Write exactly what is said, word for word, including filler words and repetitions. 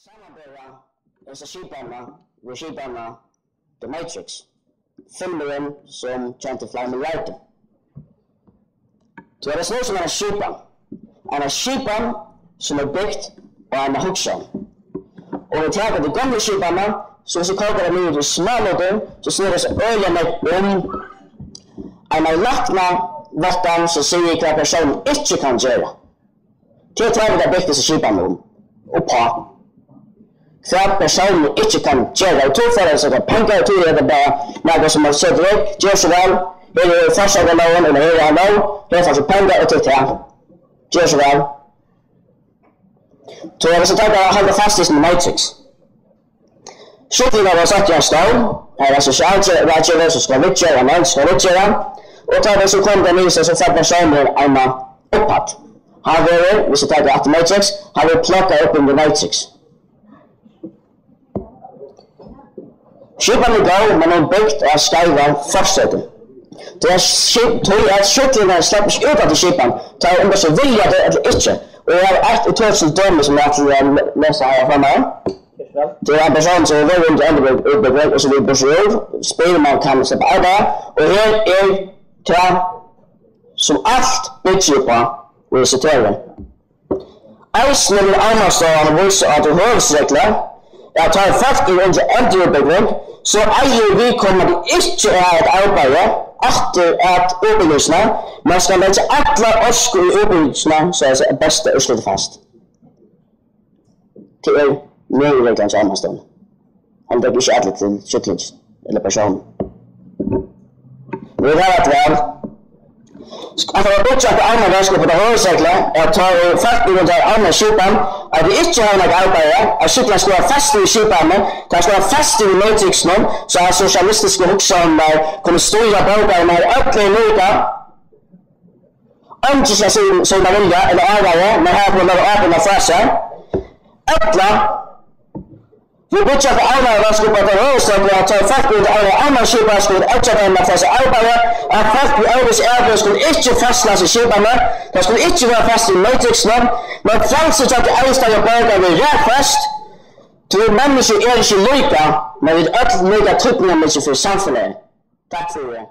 Samanbera hesa skipanina við skipanina The Matrix, filmurin sum tjenti fleiri milliardir. Tí er tað snúð sum eina skipan, eina skipan sum er bygd á eina hugsan. Og vit taka ta gomlu skipanina, so viss vit kóka hana niður til smálutir, so snýr tað seg øgiliga nógv um eina læknaváttan sum sigur hvat persónurin ikki kann gera. Tað er tað vit hava bygt hesa skipan um, uppá. Hvat persónurin ikki kann gera, og tú fært at seta pengar, og tú er hetta bara nakað sum man setur upp, ger so væl, her er forsakarlógin, ella her er ein lóg, her fært tú pengar, og tað er tað. Ger so væl. So eg vil so taka at halda fast í sum Matrix. Sjúklingar vóru settir í ein stovn, har var sosialráðgevi sum skal viðgera, og nevnd skal viðgera, og tá tey so komu til niðurstøðu, so fekk persónurin eina upphædd. Hann verður, viss eg taki aftur Matrix, hann verður plaggaður upp undir Matrix. Skipanin er góð, men hon er bygd á skeivar fortreytir. Tí at skip-, tí at sjúklingar sleppa ikki út aftur skipan, tá ið um tey so vilja tað ella ikki. Og eg havi eitt ítøkiligt dømi sum eg ætli at le-, lesa her framman. Tað er ein persónur sum hevur verið undir endurútbúgving og sum vil burtur úr, spyr um hann kann sleppa arbeiða, og her er tað sum alt byggir uppá, og eg siteri. Eisini vil Almannastovan vísa á ta høvuðsreglu, at tá ið fólk eru undir endurútbúgving, so eigur viðkomandi ikki at hava eitt arbeiði aftur at útbúgvingini, men skal leggja alla orku í útbúgvingina, so at besta úrslitið fæst. Tað er meginreglan hjá Almannastovan. Hann leggur ikki atlit til sjúklings ella persón. Vit hava eitt val. At hava byggja upp almannaverkskap, og tað høvuðsregla er, at tá ið fólk eru undir almenn skipan, at vit ikki hava nakað arbeiði, at sjúklingar skulu vera fastir í skipanini, teir skulu vera fastir í matrixinum, so at sosialistiska hugsanirnar kunnu stýra borgararnar, øll eru líka. Eingin skal siga, sum teir vilja, ella áræða, men har kunnu vera ábyrgdina frá sær. Ella, vit byggja upp almannaverkskap, at tað høvuðsregla, at tá ið fólk eru undir almann skipan, skulu vit eggja teimum at fáa sær arbeiði, at fólk við øðrvísi atburð skulu ikki fastnast í skipanini, teir skulu ikki vera fastir í matrixinum, men frælsi hjá tí einstaka borgara verður raðfest, tí menniskju eru ikki líka, men vit eru øll líka týdningarmikil fyri samfelagið. Takk fyri.